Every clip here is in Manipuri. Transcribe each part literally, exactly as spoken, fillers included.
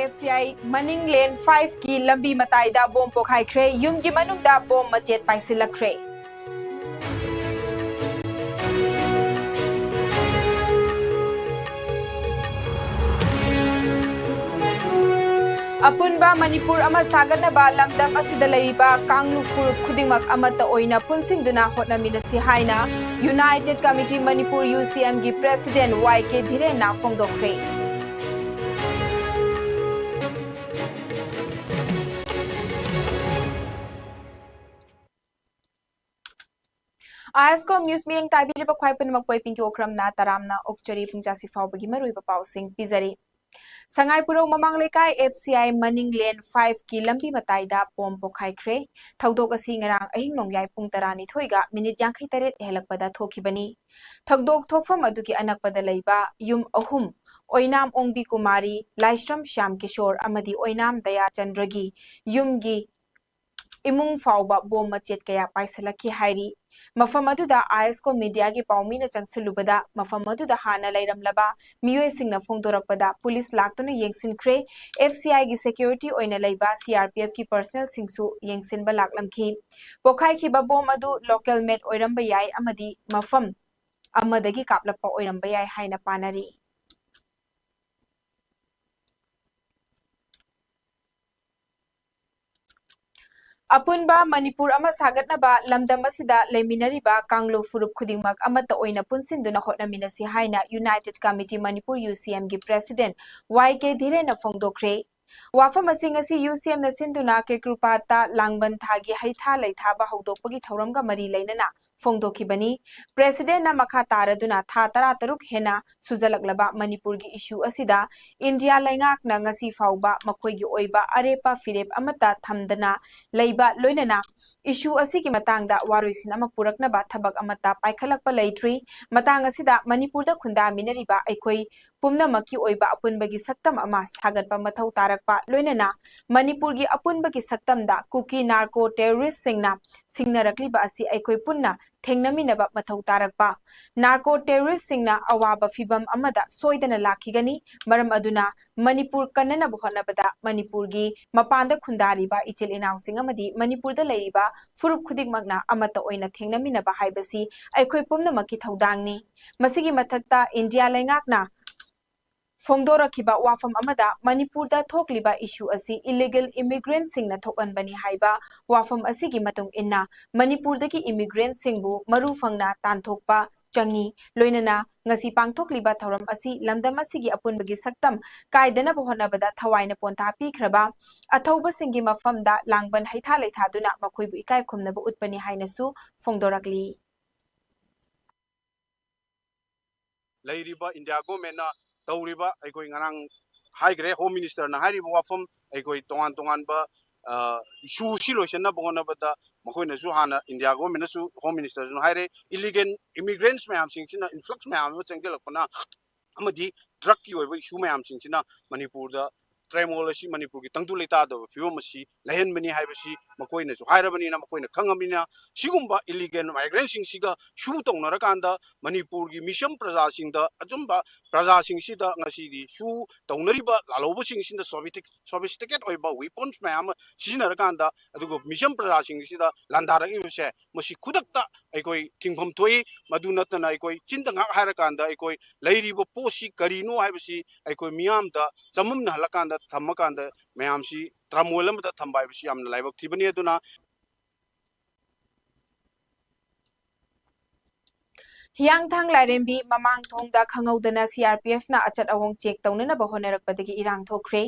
ꯑꯦꯐ ꯁꯤ ꯑꯥꯏ ꯃꯅꯤꯡ ꯂꯦꯟ ꯐꯥꯏꯚꯀꯤ ꯂꯝꯕꯤ ꯃꯇꯥꯏꯗ ꯕꯣꯝ ꯄꯣꯈꯥꯏꯈ꯭ꯔꯦ꯫ ꯌꯨꯝꯒꯤ ꯃꯅꯨꯡꯗ ꯕꯣꯝ ꯃꯆꯦꯠ ꯄꯥꯏꯁꯤꯜꯂꯛꯈ꯭ꯔꯦ꯫ ꯑꯄꯨꯟꯕ ꯃꯅꯤꯄꯨꯔ ꯑꯃ ꯁꯥꯒꯠꯅꯕ ꯂꯝꯗꯝ ꯑꯁꯤꯗ ꯂꯩꯔꯤꯕ ꯀꯥꯡꯂꯨꯞ ꯐꯨꯔꯨꯞ ꯈꯨꯗꯤꯡꯃꯛ ꯑꯃꯠꯇ ꯑꯣꯏꯅ ꯄꯨꯟꯁꯤꯟꯗꯨꯅ ꯍꯣꯠꯅꯃꯤꯟꯅꯁꯤ ꯍꯥꯏꯅ United Committee Manipur, ꯌꯨ ꯁꯤ ꯑꯦꯝꯒꯤ president ꯋꯥꯏ ꯀꯦ ꯙꯤꯔꯦꯟꯅ ꯐꯣꯡꯗꯣꯛꯈ꯭ꯔꯦ꯫ ꯑꯥꯏ ꯑꯦꯁ ꯀꯣꯝ ꯅ꯭ꯌꯨꯁ ꯃꯤꯠꯌꯦꯡ ꯇꯥꯕꯤꯔꯤꯕ ꯈ꯭ꯋꯥꯏ ꯄꯨꯝꯅꯃꯛꯄꯨ ꯑꯩ ꯄꯤꯡꯀꯤ ꯑꯣꯀ꯭ꯔꯝꯅ ꯇꯔꯥꯝꯅ ꯑꯣꯛꯆꯔꯤ꯫ ꯄꯨꯡ ꯆꯥꯁꯤ ꯐꯥꯎꯕꯒꯤ ꯃꯔꯨꯑꯣꯏꯕ ꯄꯥꯎꯁꯤꯡ ꯄꯤꯖꯔꯤ꯫ ꯁꯉꯥꯏ ꯄꯨꯔꯧ ꯃꯃꯥꯡ ꯂꯩꯀꯥꯏ ꯑꯦꯐ ꯁꯤ ꯑꯥꯏ ꯃꯅꯤꯡ ꯂꯦꯟ ꯐꯥꯏꯚꯀꯤ ꯂꯝꯕꯤ ꯃꯇꯥꯏꯗ ꯕꯣꯝ ꯄꯣꯈꯥꯏꯈ꯭ꯔꯦ꯫ ꯊꯧꯗꯣꯛ ꯑꯁꯤ ꯉꯔꯥꯡ ꯑꯍꯤꯡ ꯅꯣꯡꯌꯥꯏ ꯄꯨꯡ ꯇꯔꯥꯅꯤꯊꯣꯏꯒ ꯃꯤꯅꯤꯠ ꯌꯥꯡꯈꯩ ꯇꯔꯦꯠ ꯍꯦꯜꯂꯛꯄꯗ ꯊꯣꯛꯈꯤꯕꯅꯤ꯫ ꯊꯧꯗꯣꯛ ꯊꯣꯛꯐꯝ ꯑꯗꯨꯒꯤ ꯑꯅꯛꯄꯗ ꯂꯩꯕ ꯌꯨꯝ ꯑꯍꯨꯝ, ꯑꯣꯏꯅꯥꯝ ꯑꯣꯡꯕꯤ ꯀꯨꯃꯥꯔꯤ, ꯂꯥꯏꯁ꯭ꯔꯝ ꯁ꯭ꯌꯥꯝ ꯀꯤꯁꯣꯔ ꯑꯃꯗꯤ ꯑꯣꯏꯅꯥꯝ ꯗꯌꯥꯆꯟꯗ꯭ꯔꯒꯤ ꯌꯨꯝꯒꯤ ꯏꯃꯨꯡ ꯐꯥꯎꯕ ꯕꯣꯝ ꯃꯆꯦꯠ ꯀꯌꯥ ꯄꯥꯏꯁꯤꯜꯂꯛꯈꯤ ꯍꯥꯏꯔꯤ꯫ ꯃꯐꯝ ꯑꯗꯨꯗ ꯑꯥꯏ ꯑꯦꯁ ꯀꯣꯝ ꯃꯤꯗꯤꯌꯥꯒꯤ ꯄꯥꯎꯃꯤꯅ ꯆꯪꯁꯤꯜꯂꯨꯕꯗ, ꯃꯐꯝ ꯑꯗꯨꯗ ꯍꯥꯟꯅ ꯂꯩꯔꯝꯂꯕ ꯃꯤꯑꯣꯏꯁꯤꯡꯅ ꯐꯣꯡꯗꯣꯔꯛꯄꯗ ꯄꯨꯂꯤꯁ ꯂꯥꯛꯇꯨꯅ ꯌꯦꯡꯁꯤꯟꯈ꯭ꯔꯦ꯫ ꯑꯦꯐ ꯁꯤ ꯑꯥꯏꯒꯤ security ꯑꯣꯏꯅ ꯂꯩꯕ ꯁꯤ ꯑꯥꯔ ꯄꯤ ꯑꯦꯐꯀꯤ personnelꯁꯤꯡꯁꯨ ꯌꯦꯡꯁꯤꯟꯕ ꯂꯥꯛꯂꯝꯈꯤ꯫ ꯄꯣꯈꯥꯏꯈꯤꯕ ꯕꯣꯝ ꯑꯗꯨ local made ꯑꯣꯏꯔꯝꯕ ꯌꯥꯏ ꯑꯃꯗꯤ ꯃꯐꯝ ꯑꯃꯗꯒꯤ ꯀꯥꯞꯂꯛꯄ ꯑꯣꯏꯔꯝꯕ ꯌꯥꯏ ꯍꯥꯏꯅ ꯄꯥꯅꯔꯤ꯫ ꯑꯄꯨꯟꯕ ꯃꯅꯤꯄꯨꯔ ꯑꯃ ꯁꯥꯒꯠꯅꯕ ꯂꯝꯗꯝ ꯑꯁꯤꯗ ꯂꯩꯃꯤꯟꯅꯔꯤꯕ ꯀꯥꯡꯂꯨꯞ ꯐꯨꯔꯨꯞ ꯈꯨꯗꯤꯡꯃꯛ ꯑꯃꯠꯇ ꯑꯣꯏꯅ ꯄꯨꯟꯁꯤꯟꯗꯨꯅ ꯍꯣꯠꯅꯃꯤꯟꯅꯁꯤ ꯍꯥꯏꯅ United Committee Manipur, ꯌꯨ ꯁꯤ ꯑꯦꯝꯒꯤ president ꯋꯥꯏ ꯀꯦ ꯙꯤꯔꯦꯟꯅ ꯐꯣꯡꯗꯣꯛꯈ꯭ꯔꯦ꯫ ꯋꯥꯐꯝ ꯑꯁꯤ ꯉꯁꯤ ꯌꯨ ꯁꯤ ꯑꯦꯝꯅ ꯁꯤꯟꯗꯨꯅ ꯀꯦꯀ꯭ꯔꯨꯄꯥꯠꯇ ꯂꯥꯡꯕꯟ ꯊꯥꯒꯤ ꯍꯩꯊꯥ ꯂꯩꯊꯥꯕ ꯍꯧꯗꯣꯛꯄꯒꯤ ꯊꯧꯔꯝꯒ ꯃꯔꯤ ꯂꯩꯅꯅ ꯐꯣꯡꯗꯣꯛꯈꯤꯕꯅꯤ꯫ Presidentꯅ ꯃꯈꯥ ꯇꯥꯔꯗꯨꯅ ꯊꯥ ꯇꯔꯥꯇꯔꯨꯛ ꯍꯦꯟꯅ ꯁꯨꯖꯜꯂꯛꯂꯕ ꯃꯅꯤꯄꯨꯔꯒꯤ issue ꯑꯁꯤꯗ ꯏꯟꯗꯤꯌꯥ ꯂꯩꯉꯥꯛꯅ ꯉꯁꯤ ꯐꯥꯎꯕ ꯃꯈꯣꯏꯒꯤ ꯑꯣꯏꯕ ꯑꯔꯦꯞꯄ ꯐꯤꯔꯦꯞ ꯑꯃꯠꯇ ꯊꯝꯗꯅ ꯂꯩꯕ ꯂꯣꯏꯅꯅ issue ꯑꯁꯤꯒꯤ ꯃꯇꯥꯡꯗ ꯋꯥꯔꯣꯏꯁꯤꯟ ꯑꯃ ꯄꯨꯔꯛꯅꯕ ꯊꯕꯛ ꯑꯃꯠꯇ ꯄꯥꯏꯈꯠꯂꯛꯄ ꯂꯩꯇ꯭ꯔꯤ꯫ ꯃꯇꯥꯡ ꯑꯁꯤꯗ ꯃꯅꯤꯄꯨꯔꯗ ꯈꯨꯟꯗꯥꯃꯤꯟꯅꯔꯤꯕ ꯑꯩꯈꯣꯏ ꯄꯨꯝꯅꯃꯛꯀꯤ ꯑꯣꯏꯕ ꯑꯄꯨꯟꯕꯒꯤ ꯁꯛꯇꯝ ꯑꯃ ꯁꯥꯒꯠꯄ ꯃꯊꯧ ꯇꯥꯔꯛꯄ ꯂꯣꯏꯅꯅ ꯃꯅꯤꯄꯨꯔꯒꯤ ꯑꯄꯨꯟꯕꯒꯤ ꯁꯛꯇꯝꯗ ꯀꯨꯀꯤ narco terroristꯁꯤꯡꯅ ꯁꯤꯡꯅꯔꯛꯂꯤꯕ ꯑꯁꯤ ꯑꯩꯈꯣꯏ ꯄꯨꯟꯅ ꯊꯦꯡꯅꯃꯤꯟꯅꯕ ꯃꯊꯧ ꯇꯥꯔꯛꯄ꯫ ꯅꯥꯔꯀꯣ ꯇꯦꯔꯣꯔꯤꯁꯁꯤꯡꯅ ꯑꯋꯥꯕ ꯐꯤꯚꯝ ꯑꯃꯗ ꯁꯣꯏꯗꯅ ꯂꯥꯛꯈꯤꯒꯅꯤ꯫ ꯃꯔꯝ ꯑꯗꯨꯅ ꯃꯅꯤꯄꯨꯔ ꯀꯟꯅꯅꯕ ꯍꯣꯠꯅꯕꯗ ꯃꯅꯤꯄꯨꯔꯒꯤ ꯃꯄꯥꯟꯗ ꯈꯨꯟꯗꯥꯔꯤꯕ ꯏꯆꯤꯜ ꯏꯅꯥꯎꯁꯤꯡ ꯑꯃꯗꯤ ꯃꯅꯤꯄꯨꯔꯗ ꯂꯩꯔꯤꯕ ꯐꯨꯔꯨꯞ ꯈꯨꯗꯤꯡꯃꯛꯅ ꯑꯃꯠꯇ ꯑꯣꯏꯅ ꯊꯦꯡꯅꯃꯤꯟꯅꯕ ꯍꯥꯏꯕꯁꯤ ꯑꯩꯈꯣꯏ ꯄꯨꯝꯅꯃꯛꯀꯤ ꯊꯧꯗꯥꯡꯅꯤ꯫ ꯃꯁꯤꯒꯤ ꯃꯊꯛꯇ ꯏꯟꯗꯤꯌꯥ ꯂꯩꯉꯥꯛꯅ ꯐꯣꯡꯗꯣꯔꯛꯈꯤꯕ ꯋꯥꯐꯝ ꯑꯃꯗ ꯃꯅꯤꯄꯨꯔꯗ ꯊꯣꯛꯂꯤꯕ ꯏꯁꯨ ꯑꯁꯤ ꯏꯂꯤꯒꯦꯜ ꯏꯃꯤꯒ꯭ꯔꯦꯟꯠꯁꯤꯡꯅ ꯊꯣꯛꯍꯟꯕꯅꯤ ꯍꯥꯏꯕ ꯋꯥꯐꯝ ꯑꯁꯤꯒꯤ ꯃꯇꯨꯡ ꯏꯟꯅ ꯃꯅꯤꯄꯨꯔꯗꯒꯤ ꯏꯃꯤꯒ꯭ꯔꯦꯟꯠꯁꯤꯡꯕꯨ ꯃꯔꯨ ꯐꯪꯅ ꯇꯥꯟꯊꯣꯛꯄ ꯆꯪꯏ꯫ ꯂꯣꯏꯅꯅ ꯉꯁꯤ ꯄꯥꯡꯊꯣꯛꯂꯤꯕ ꯊꯧꯔꯝ ꯑꯁꯤ ꯂꯝꯗꯝ ꯑꯁꯤꯒꯤ ꯑꯄꯨꯟꯕꯒꯤ ꯁꯛꯇꯝ ꯀꯥꯏꯗꯅꯕ ꯍꯣꯠꯅꯕꯗ ꯊꯋꯥꯏꯅ ꯄꯣꯟꯊꯥ ꯄꯤꯈ꯭ꯔꯕ ꯑꯊꯧꯕꯁꯤꯡꯒꯤ ꯃꯐꯝꯗ ꯂꯥꯡꯕꯟ ꯍꯩꯊꯥ ꯂꯩꯊꯥꯗꯨꯅ ꯃꯈꯣꯏꯕꯨ ꯏꯀꯥꯏ ꯈꯨꯝꯅꯕ ꯎꯠꯄꯅꯤ ꯍꯥꯏꯅꯁꯨ ꯐꯣꯡꯗꯣꯔꯛꯂꯤ꯫ ꯂꯩꯔꯤꯕ ꯏꯟꯗꯤꯌꯥ ꯒꯣꯔꯃꯦꯟꯅ ꯇꯧꯔꯤꯕ, ꯑꯩꯈꯣꯏ ꯉꯔꯥꯡ ꯍꯥꯏꯈ꯭ꯔꯦ, ꯍꯣꯝ ꯃꯤꯅꯤꯁꯇꯔꯅ ꯍꯥꯏꯔꯤꯕ ꯋꯥꯐꯝ, ꯑꯩꯈꯣꯏ ꯇꯣꯉꯥꯟ ꯇꯣꯉꯥꯟꯕ ꯏꯁꯨꯁꯤ ꯂꯣꯏꯁꯤꯟꯅꯕ ꯍꯣꯠꯅꯕꯗ ꯃꯈꯣꯏꯅꯁꯨ ꯍꯥꯟꯅ, ꯏꯟꯗꯤꯌꯥ ꯒꯣꯔꯃꯦꯟꯅꯁꯨ, ꯍꯣꯝ ꯃꯤꯅꯤꯁꯇꯔꯁꯨ ꯍꯥꯏꯔꯦ, ꯏꯂꯤꯒꯦꯜ ꯏꯃꯤꯒ꯭ꯔꯦꯟꯠꯁ ꯃꯌꯥꯝꯁꯤꯡꯁꯤꯅ, ꯏꯟꯐ꯭ꯂꯛꯁ ꯃꯌꯥꯝ ꯑꯃ ꯆꯪꯁꯤꯜꯂꯛꯄꯅ ꯑꯃꯗꯤ ꯗ꯭ꯔꯒꯀꯤ ꯑꯣꯏꯕ ꯏꯁꯨ ꯃꯌꯥꯝꯁꯤꯡꯁꯤꯅ ꯃꯅꯤꯄꯨꯔꯗ ꯇ꯭ꯔꯦꯃꯣꯜ ꯑꯁꯤ, ꯃꯅꯤꯄꯨꯔꯒꯤ ꯇꯪꯗꯨ ꯂꯩꯇꯥꯗꯕ ꯐꯤꯕꯝ ꯑꯁꯤ ꯂꯩꯍꯟꯕꯅꯤ ꯍꯥꯏꯕꯁꯤ ꯃꯈꯣꯏꯅꯁꯨ ꯍꯥꯏꯔꯕꯅꯤꯅ, ꯃꯈꯣꯏꯅ ꯈꯪꯉꯕꯅꯤꯅ, ꯁꯤꯒꯨꯝꯕ ꯏꯂꯤꯒꯦꯜ ꯃꯥꯏꯒ꯭ꯔꯦꯟꯁꯤꯡꯁꯤꯒ ꯁꯨ ꯇꯧꯅꯔꯀꯥꯟꯗ ꯃꯅꯤꯄꯨꯔꯒꯤ ꯃꯤꯆꯝ ꯄ꯭ꯔꯖꯥꯁꯤꯡꯗ, ꯑꯆꯨꯝꯕ ꯄ꯭ꯔꯖꯥꯁꯤꯡꯁꯤꯗ ꯉꯁꯤꯗꯤ ꯁꯨ ꯇꯧꯅꯔꯤꯕ ꯂꯥꯜꯍꯧꯕꯁꯤꯡꯁꯤꯅ ꯁꯣꯐꯤꯁꯇꯤꯀꯦꯠ ꯑꯣꯏꯕ ꯋꯦꯄꯟꯁ ꯃꯌꯥꯝ ꯑꯃ ꯁꯤꯖꯤꯟꯅꯔꯀꯥꯟꯗ, ꯑꯗꯨꯒ ꯃꯤꯆꯝ ꯄ꯭ꯔꯖꯥꯁꯤꯡꯁꯤꯗ ꯂꯥꯟꯗꯥꯔꯛꯂꯤꯕꯁꯦ, ꯃꯁꯤ ꯈꯨꯗꯛꯇ ꯑꯩꯈꯣꯏ ꯊꯤꯡꯐꯝ ꯊꯣꯛꯏ꯫ ꯃꯗꯨ ꯅꯠꯇꯅ ꯑꯩꯈꯣꯏ ꯆꯤꯟꯗ ꯉꯥꯛ ꯍꯥꯏꯔꯀꯥꯟꯗ ꯑꯩꯈꯣꯏ ꯂꯩꯔꯤꯕ ꯄꯣꯠꯁꯤ ꯀꯔꯤꯅꯣ ꯍꯥꯏꯕꯁꯤ ꯑꯩꯈꯣꯏ ꯃꯤꯌꯥꯝꯗ ꯆꯃꯝꯅꯍꯜꯂꯀꯥꯟꯗ, ꯊꯝꯃꯀꯥꯟꯗ ꯃꯌꯥꯝꯁꯤ ꯇ꯭ꯔꯃꯣꯏꯜ ꯑꯃꯗ ꯊꯝꯕ ꯍꯥꯏꯕꯁꯤ ꯌꯥꯝꯅ ꯂꯥꯏꯕꯛ ꯊꯤꯕꯅꯤ꯫ ꯑꯗꯨꯅ ꯍꯤꯌꯥꯡꯊꯥꯡ ꯂꯥꯏꯔꯦꯝꯕꯤ ꯃꯃꯥꯡ ꯊꯣꯡꯗ ꯈꯪꯍꯧꯗꯅ CRPFꯅ ꯑꯆꯠ ꯑꯋꯣꯡ ꯆꯦꯛ ꯇꯧꯅꯅꯕ ꯍꯣꯠꯅꯔꯛꯄꯗꯒꯤ ꯏꯔꯥꯡ ꯊꯣꯛꯈ꯭ꯔꯦ꯫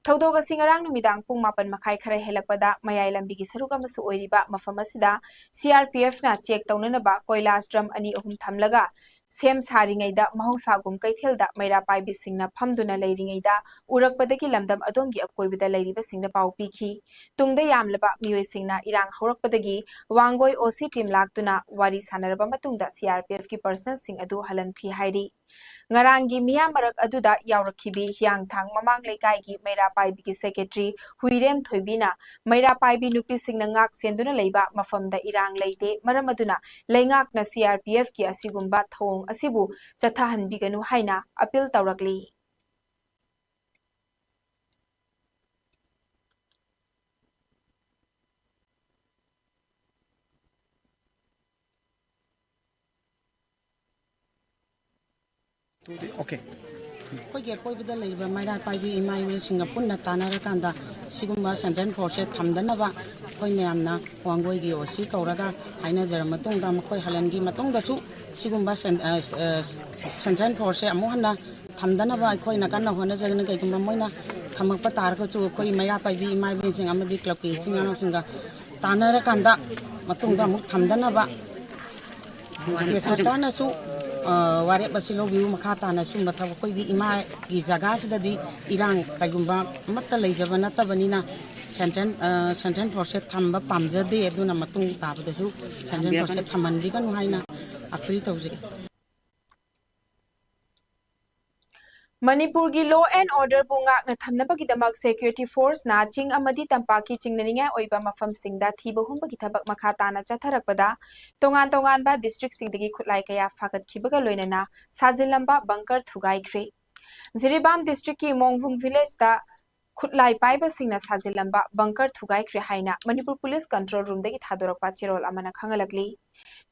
ꯊꯧꯗꯣꯛ ꯑꯁꯤ ꯉꯔꯥꯡ ꯅꯨꯃꯤꯗꯥꯡ ꯄꯨꯡ ꯃꯥꯄꯟ ꯃꯈꯥꯏ ꯈꯔ ꯍꯦꯜꯂꯛꯄꯗ ꯃꯌꯥꯏ ꯂꯝꯕꯤꯒꯤ ꯁꯔꯨꯛ ꯑꯃꯁꯨ ꯑꯣꯏꯔꯤꯕ ꯃꯐꯝ ꯑꯁꯤꯗ CRPFꯅ ꯆꯦꯛ ꯇꯧꯅꯅꯕ ꯀꯣꯏꯂꯥꯁ ꯗ꯭ꯔꯝ ꯑꯅꯤ ꯑꯍꯨꯝ ꯊꯝꯂꯒ ꯁꯦꯝ ꯁꯥꯔꯤꯉꯩꯗ, ꯃꯍꯧꯁꯥꯒꯨꯝ ꯀꯩꯊꯦꯜꯗ ꯃꯩꯔꯥ ꯄꯥꯏꯕꯤꯁꯤꯡꯅ ꯐꯝꯗꯨꯅ ꯂꯩꯔꯤꯉꯩꯗ ꯎꯔꯛꯄꯗꯒꯤ ꯂꯝꯗꯝ ꯑꯗꯣꯝꯒꯤ ꯑꯀꯣꯏꯕꯗ ꯂꯩꯔꯤꯕꯁꯤꯡꯗ ꯄꯥꯎ ꯄꯤꯈꯤ꯫ ꯇꯨꯡꯗ ꯌꯥꯝꯂꯕ ꯃꯤꯑꯣꯏꯁꯤꯡꯅ ꯏꯔꯥꯡ ꯍꯧꯔꯛꯄꯗꯒꯤ ꯋꯥꯡꯒꯣꯏ OC team ꯂꯥꯛꯇꯨꯅ ꯋꯥꯔꯤ ꯁꯥꯟꯅꯔꯕ ꯃꯇꯨꯡꯗ CRPFꯀꯤ personꯁꯤꯡ ꯑꯗꯨ ꯍꯜꯍꯟꯈ꯭ꯔꯤ ꯍꯥꯏꯔꯤ꯫ ꯉꯔꯥꯡꯒꯤ ꯃꯤꯌꯥꯝ ꯃꯔꯛ ꯑꯗꯨꯗ ꯌꯥꯎꯔꯛꯈꯤꯕꯤ ꯍꯤꯌꯥꯡꯊꯥꯡ ꯃꯃꯥꯡ ꯂꯩꯀꯥꯏꯒꯤ ꯃꯩꯔꯥ ꯄꯥꯏꯕꯤꯒꯤ ꯁꯦꯀ꯭ꯔꯦꯇꯔꯤ ꯍꯨꯏꯔꯦꯝ ꯊꯣꯏꯕꯤꯅ ꯃꯩꯔꯥ ꯄꯥꯏꯕꯤ ꯅꯨꯄꯤꯁꯤꯡꯅ ꯉꯥꯛ ꯁꯦꯟꯗꯨꯅ ꯂꯩꯕ ꯃꯐꯝꯗ ꯏꯔꯥꯡ ꯂꯩꯇꯦ, ꯃꯔꯝ ꯑꯗꯨꯅ ꯂꯩꯉꯥꯛꯅ ꯁꯤ ꯑꯥꯔ ꯄꯤ ꯑꯦꯐꯀꯤ ꯑꯁꯤꯒꯨꯝꯕ ꯊꯧꯑꯣꯡ ꯑꯁꯤꯕꯨ ꯆꯠꯊꯍꯟꯕꯤꯒꯅꯨ ꯍꯥꯏꯅ ꯑꯄꯤꯜ ꯇꯧꯔꯛꯂꯤ꯫ ꯑꯣꯀꯦ꯫ ꯑꯩꯈꯣꯏꯒꯤ ꯑꯀꯣꯏꯕꯗ ꯂꯩꯔꯤꯕ ꯃꯩꯔꯥ ꯄꯥꯏꯕꯤ ꯏꯃꯥ ꯏꯕꯦꯜꯁꯤꯡꯒ ꯄꯨꯟꯅ ꯇꯥꯟꯅꯔꯀꯥꯟꯗ ꯁꯤꯒꯨꯝꯕ ꯁꯦꯟꯇ꯭ꯔꯦꯜ ꯐꯣꯔꯁꯁꯦ ꯊꯝꯗꯅꯕ ꯑꯩꯈꯣꯏ ꯃꯌꯥꯝꯅ ꯋꯥꯡꯒꯣꯏꯒꯤ ꯑꯣ ꯁꯤ ꯀꯧꯔꯒ ꯍꯥꯏꯅꯖꯔ ꯃꯇꯨꯡꯗ ꯃꯈꯣꯏ ꯍꯜꯍꯟꯈꯤ ꯃꯇꯨꯡꯗꯁꯨ ꯁꯤꯒꯨꯝꯕ ꯁꯦꯟ-, ꯑ, ꯑ, ꯁꯦꯟꯇ꯭ꯔꯦꯜ ꯐꯣꯔꯁꯁꯦ ꯑꯃꯨꯛ ꯍꯟꯅ ꯊꯝꯗꯅꯕ ꯑꯩꯈꯣꯏꯅ ꯀꯟꯅ ꯍꯣꯠꯅꯖꯒꯅꯤ꯫ ꯀꯩꯒꯨꯝꯕ ꯃꯣꯏꯅ ꯊꯝꯃꯛꯄ ꯇꯥꯔꯒꯁꯨ ꯑꯩꯈꯣꯏ ꯃꯩꯔꯥ ꯄꯥꯏꯕꯤ ꯏꯃꯥ ꯏꯕꯦꯜꯁꯤꯡ ꯑꯃꯗꯤ ꯀ꯭ꯂꯕꯀꯤ ꯏꯆꯤꯟ ꯏꯅꯥꯎꯁꯤꯡꯒ ꯇꯥꯟꯅꯔꯀꯥꯟꯗ ꯃꯇꯨꯡꯗ ꯑꯃꯨꯛ ꯊꯝꯗꯅꯕ ꯁ꯭ꯇꯦꯠ ꯁꯔꯀꯥꯔꯅꯁꯨ, ꯑ, ꯋꯥꯔꯦꯞ ꯑꯁꯤ ꯂꯧꯕꯤꯌꯨ꯫ ꯃꯈꯥ ꯇꯥꯅ ꯁꯤꯒꯨꯝꯕ ꯊꯕꯛ, ꯑꯩꯈꯣꯏꯗꯤ ꯏꯃꯥꯒꯤ ꯖꯒꯥꯁꯤꯗꯗꯤ ꯏꯔꯥꯡ ꯀꯩꯒꯨꯝꯕ ꯑꯃꯠꯇ ꯂꯩꯖꯕ ꯅꯠꯇꯕꯅꯤꯅ ꯁꯦꯟꯇ꯭ꯔꯦꯜ, ꯑ, ꯁꯦꯟꯇ꯭ꯔꯦꯜ ꯐꯣꯔꯁꯁꯦ ꯊꯝꯕ ꯄꯥꯝꯖꯗꯦ꯫ ꯑꯗꯨꯅ ꯃꯇꯨꯡ ꯇꯥꯕꯗꯁꯨ ꯁꯦꯟꯇ꯭ꯔꯦꯜ ꯐꯣꯔꯁꯁꯦ ꯊꯝꯍꯟꯕꯤꯒꯅꯨ ꯍꯥꯏꯅ ꯑꯄꯤꯜ ꯇꯧꯖꯩ꯫ ꯃꯅꯤꯄꯨꯔꯒꯤ law and orderꯕꯨ ꯉꯥꯛꯅ ꯊꯝꯅꯕꯒꯤꯗꯃꯛ security forceꯅ ꯆꯤꯡ ꯑꯃꯗꯤ ꯇꯝꯄꯥꯛꯀꯤ ꯆꯤꯡꯅꯅꯤꯡꯉꯥꯏ ꯑꯣꯏꯕ ꯃꯐꯝꯁꯤꯡꯗ ꯊꯤꯕ ꯍꯨꯝꯕꯒꯤ ꯊꯕꯛ ꯃꯈꯥ ꯇꯥꯅ ꯆꯠꯊꯔꯛꯄꯗ ꯇꯣꯉꯥꯟ ꯇꯣꯉꯥꯟꯕ districtꯁꯤꯡꯗꯒꯤ ꯈꯨꯠꯂꯥꯏ ꯀꯌꯥ ꯐꯥꯒꯠꯈꯤꯕꯒ ꯂꯣꯏꯅꯅ ꯁꯥꯖꯤꯜꯂꯝꯕ bunker ꯊꯨꯒꯥꯏꯈ꯭ꯔꯦ꯫ ꯖꯤꯔꯤꯕꯥꯝ districtꯀꯤ ꯃꯣꯡꯕꯨꯡ villageꯇ ꯈꯨꯠꯂꯥꯏ ꯄꯥꯏꯕꯁꯤꯡꯅ ꯁꯥꯖꯤꯜꯂꯝꯕ bunker ꯊꯨꯒꯥꯏꯈ꯭ꯔꯦ ꯍꯥꯏꯅ ꯃꯅꯤꯄꯨꯔ police control roomꯗꯒꯤ ꯊꯥꯗꯣꯔꯛꯄ ꯆꯦꯔꯣꯜ ꯑꯃꯅ ꯈꯪꯍꯜꯂꯛꯂꯤ꯫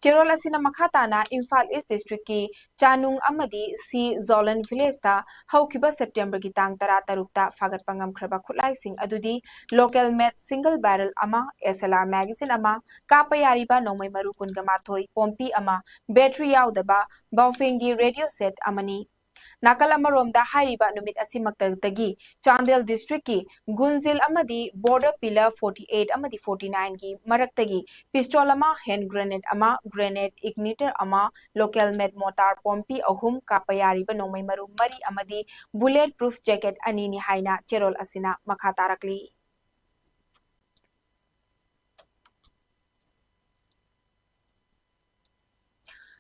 ꯆꯦꯔꯣꯜ ꯑꯁꯤꯅ ꯃꯈꯥ ꯇꯥꯅ ꯏꯝꯐꯥꯜ East districtꯀꯤ ꯆꯥꯅꯨꯡ ꯑꯃꯗꯤ ꯁꯤ ꯖꯣꯂꯟ villageꯇ ꯍꯧꯈꯤꯕ Septemberꯒꯤ ꯇꯥꯡ ꯇꯔꯥꯇꯔꯨꯛꯇ ꯐꯥꯒꯠꯄ ꯉꯝꯈ꯭ꯔꯕ ꯈꯨꯠꯂꯥꯏꯁꯤꯡ ꯑꯗꯨꯗꯤ local made single barrel ꯑꯃ, S L R magazine ꯑꯃ, ꯀꯥꯞꯄ ꯌꯥꯔꯤꯕ ꯅꯣꯡꯃꯩ ꯃꯔꯨ ꯀꯨꯟꯒ ꯃꯥꯊꯣꯏ, ꯄꯣꯝꯄꯤ ꯑꯃ, battery ꯌꯥꯎꯗꯕ, ꯕꯥꯎꯐꯦꯡꯒꯤ radio set ꯑꯃꯅꯤ꯫ ꯅꯥꯀꯜ ꯑꯃꯔꯣꯝꯗ ꯍꯥꯏꯔꯤꯕ ꯅꯨꯃꯤꯠ ꯑꯁꯤꯃꯛꯇꯗꯒꯤ ꯆꯥꯟꯗꯦꯜ districtꯀꯤ ꯒꯨꯟꯖꯤꯜ ꯑꯃꯗꯤ border pillar forty eight ꯑꯃꯗꯤ forty nineꯒꯤ ꯃꯔꯛꯇꯒꯤ pistol ꯑꯃ, hand grenade ꯑꯃ, grenade igniter ꯑꯃ, local made mortar ꯄꯣꯝꯄꯤ ꯑꯍꯨꯝ, ꯀꯥꯞꯄ ꯌꯥꯔꯤꯕ ꯅꯣꯡꯃꯩ ꯃꯔꯨ ꯃꯔꯤ ꯑꯃꯗꯤ bullet proof jacket ꯑꯅꯤꯅꯤ ꯍꯥꯏꯅ ꯆꯦꯔꯣꯜ ꯑꯁꯤꯅ ꯃꯈꯥ ꯇꯥꯔꯛꯂꯤ꯫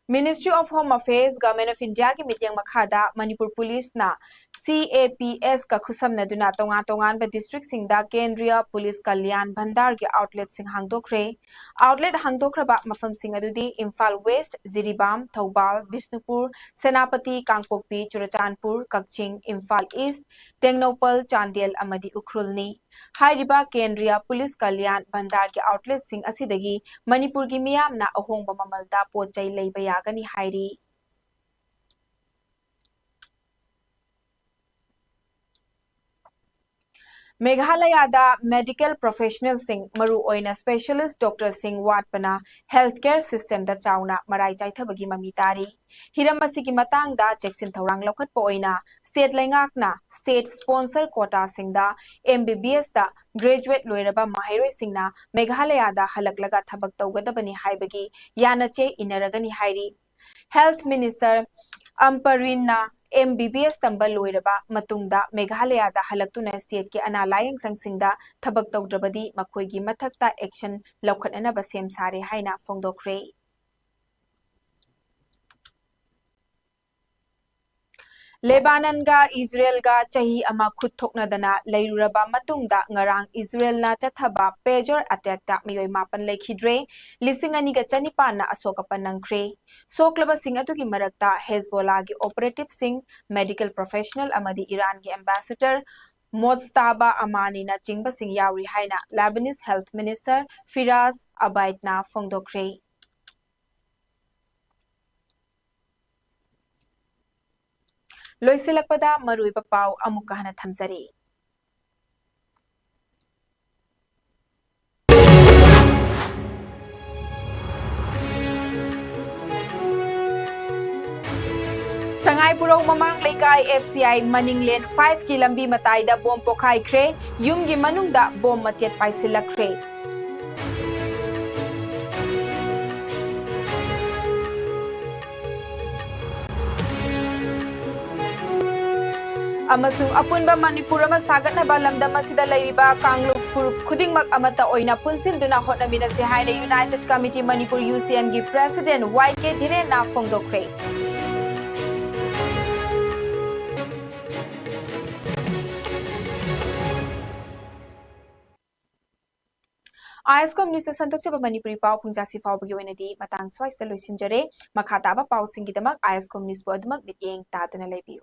Ministry of Home Affairs, Government of India ꯒꯤ ꯃꯤꯠꯌꯦꯡ ꯃꯈꯥꯗ ꯃꯅꯤꯄꯨꯔ ꯄꯨꯂꯤꯁꯅ C A P S ꯀ ꯈꯨꯠꯁꯝꯅꯗꯨꯅ ꯇꯣꯉꯥꯟ ꯇꯣꯉꯥꯟꯕ district ꯁꯤꯡꯗ ꯀꯦꯟꯗ꯭ꯔꯤꯌꯥ ꯄꯨꯂꯤꯁ ꯀꯜꯌꯥꯟ ꯚꯟꯗꯥꯔꯒꯤ outlet ꯁꯤꯡ ꯍꯥꯡꯗꯣꯛꯈ꯭ꯔꯦ꯫ Outlet ꯍꯥꯡꯗꯣꯛꯈ꯭ꯔꯕ ꯃꯐꯝꯁꯤꯡ ꯑꯗꯨꯗꯤ ꯏꯝꯐꯥꯜ West, ꯖꯤꯔꯤꯕꯥꯝ, ꯊꯧꯕꯥꯜ, ꯕꯤꯁꯅꯨꯄꯨꯔ, ꯁꯦꯅꯥꯄꯇꯤ, ꯀꯥꯡꯄꯣꯛꯄꯤ, ꯆꯨꯔꯆꯥꯟꯄꯨꯔ, ꯀꯛꯆꯤꯡ, ꯏꯝꯐꯥꯜ East, ꯇꯦꯡꯅꯧꯄꯜ, ꯆꯥꯟꯗꯦꯜ ꯑꯃꯗꯤ ꯎꯈ꯭ꯔꯨꯜꯅꯤ꯫ ꯍꯥꯏꯔꯤꯕ ꯀꯦꯟꯗ꯭ꯔꯤꯌꯥ ꯄꯨꯂꯤꯁ ꯀꯜꯌꯥꯟ ꯚꯟꯗꯥꯔꯒꯤ outlet ꯁꯤꯡ ꯑꯁꯤꯗꯒꯤ ꯃꯅꯤꯄꯨꯔꯒꯤ ꯃꯤꯌꯥꯝꯅ ꯑꯍꯣꯡꯕ ꯃꯃꯜꯗ ꯄꯣꯠ ꯆꯩ ꯂꯩꯕ ꯌꯥꯒꯅꯤ ꯍꯥꯏꯔꯤ꯫ ꯃꯦꯘꯥꯂꯌꯥꯗ medical professional ꯁꯤꯡ, ꯃꯔꯨꯑꯣꯏꯅ specialist doctor ꯁꯤꯡ ꯋꯥꯠꯄꯅ health care system ꯗ ꯆꯥꯎꯅ ꯃꯔꯥꯏ ꯆꯥꯏꯊꯕꯒꯤ ꯃꯃꯤ ꯇꯥꯔꯤ꯫ ꯍꯤꯔꯝ ꯑꯁꯤꯒꯤ ꯃꯇꯥꯡꯗ ꯆꯦꯛꯁꯤꯟ ꯊꯧꯔꯥꯡ ꯂꯧꯈꯠꯄ ꯑꯣꯏꯅ state ꯂꯩꯉꯥꯛꯅ state sponsor quota ꯁꯤꯡꯗ M B B S ꯇ graduate ꯂꯣꯏꯔꯕ ꯃꯍꯩꯔꯣꯏꯁꯤꯡꯅ ꯃꯦꯘꯥꯂꯌꯥꯗ ꯍꯜꯂꯛꯂꯒ ꯊꯕꯛ ꯇꯧꯒꯗꯕꯅꯤ ꯍꯥꯏꯕꯒꯤ ꯌꯥꯅꯆꯦ ꯏꯟꯅꯔꯒꯅꯤ ꯍꯥꯏꯔꯤ꯫ Health Minister ꯑꯝꯄꯔꯤꯟꯅ M B B S ꯇꯝꯕ ꯂꯣꯏꯔꯕ ꯃꯇꯨꯡꯗ ꯃꯦꯘꯥꯂꯌꯥꯗ ꯍꯜꯂꯛꯇꯨꯅ state ꯀꯤ ꯑꯅꯥ ꯂꯥꯌꯦꯡ ꯁꯪꯁꯤꯡꯗ ꯊꯕꯛ ꯇꯧꯗ꯭ꯔꯕꯗꯤ ꯃꯈꯣꯏꯒꯤ ꯃꯊꯛꯇ action ꯂꯧꯈꯠꯅꯅꯕ ꯁꯦꯝ ꯁꯥꯔꯦ ꯍꯥꯏꯅ ꯐꯣꯡꯗꯣꯛꯈ꯭ꯔꯦ꯫ ꯂꯦꯕꯥꯅꯟꯒ ꯏꯖꯔꯦꯜꯒ ꯆꯍꯤ ꯑꯃ ꯈꯨꯠ ꯊꯣꯛꯅꯗꯅ ꯂꯩꯔꯨꯔꯕ ꯃꯇꯨꯡꯗ ꯉꯔꯥꯡ ꯏꯖꯔꯦꯜꯅ ꯆꯠꯊꯕ pager attack ꯇ ꯃꯤꯑꯣꯏ ꯃꯥꯄꯟ ꯂꯩꯈꯤꯗ꯭ꯔꯦ, ꯂꯤꯁꯤꯡ ꯑꯅꯤꯒ ꯆꯅꯤꯄꯥꯟꯅ ꯑꯁꯣꯛ ꯑꯄꯟ ꯅꯪꯈ꯭ꯔꯦ꯫ ꯁꯣꯛꯂꯕꯁꯤꯡ ꯑꯗꯨꯒꯤ ꯃꯔꯛꯇ ꯍꯦꯖꯕꯣꯂꯥꯒꯤ operative ꯁꯤꯡ, medical professional ꯑꯃꯗꯤ ꯏꯔꯥꯟꯒꯤ ambassador ꯃꯣꯖꯇꯥꯕꯥ ꯑꯃꯥꯅꯤꯅ ꯆꯤꯡꯕꯁꯤꯡ ꯌꯥꯎꯔꯤ ꯍꯥꯏꯅ Lebanese Health Minister ꯐꯤꯔꯥꯖ ꯑꯕꯥꯏꯗꯅ ꯐꯣꯡꯗꯣꯛꯈ꯭ꯔꯦ꯫ ꯂꯣꯏꯁꯤꯜꯂꯛꯄꯗ ꯃꯔꯨꯑꯣꯏꯕ ꯄꯥꯎ ꯑꯃꯨꯛꯀ ꯍꯟꯅ ꯊꯝꯖꯔꯤ꯫ ꯁꯉꯥꯏꯄꯨꯔꯧ ꯃꯃꯥꯡ ꯂꯩꯀꯥꯏ F C I ꯃꯅꯤꯡꯂꯦꯟ five ꯀꯤ ꯂꯝꯕꯤ ꯃꯇꯥꯏꯗ ꯕꯣꯝ ꯄꯣꯈꯥꯏꯈ꯭ꯔꯦ꯫ ꯌꯨꯝꯒꯤ ꯃꯅꯨꯡꯗ ꯕꯣꯝ ꯃꯆꯦꯠ ꯄꯥꯏꯁꯤꯜꯂꯛꯈ꯭ꯔꯦ꯫ ꯑꯃꯁꯨꯡ ꯑꯄꯨꯟꯕ ꯃꯅꯤꯄꯨꯔ ꯑꯃ ꯁꯥꯒꯠꯅꯕ ꯂꯝꯗꯝ ꯑꯁꯤꯗ ꯂꯩꯔꯤꯕ ꯀꯥꯡꯂꯨꯞ ꯐꯨꯔꯨꯞ ꯈꯨꯗꯤꯡꯃꯛ ꯑꯃꯠꯇ ꯑꯣꯏꯅ ꯄꯨꯟꯁꯤꯟꯗꯨꯅ ꯍꯣꯠꯅꯃꯤꯟꯅꯁꯤ ꯍꯥꯏꯅ United Committee Manipur, UCM ꯒꯤ President Y K ꯙꯤꯔꯦꯟꯅ ꯐꯣꯡꯗꯣꯛꯈ꯭ꯔꯦ꯫ ISCOM News ꯇ ꯁꯟꯗꯣꯛꯆꯕ ꯃꯅꯤꯄꯨꯔꯤ ꯄꯥꯎ ꯄꯨꯡꯖꯥꯁꯤ ꯐꯥꯎꯕꯒꯤ ꯑꯣꯏꯅꯗꯤ ꯃꯇꯥꯡ ꯁ꯭ꯋꯥꯏꯁꯤꯗ ꯂꯣꯏꯁꯤꯟꯖꯔꯦ꯫ ꯃꯈꯥ ꯇꯥꯕ ꯄꯥꯎꯁꯤꯡꯒꯤꯗꯃꯛ ISCOM News ꯄꯨ ꯑꯗꯨꯃꯛ ꯃꯤꯠꯌꯦꯡ ꯇꯥꯗꯨꯅ ꯂꯩꯕꯤꯌꯨ꯫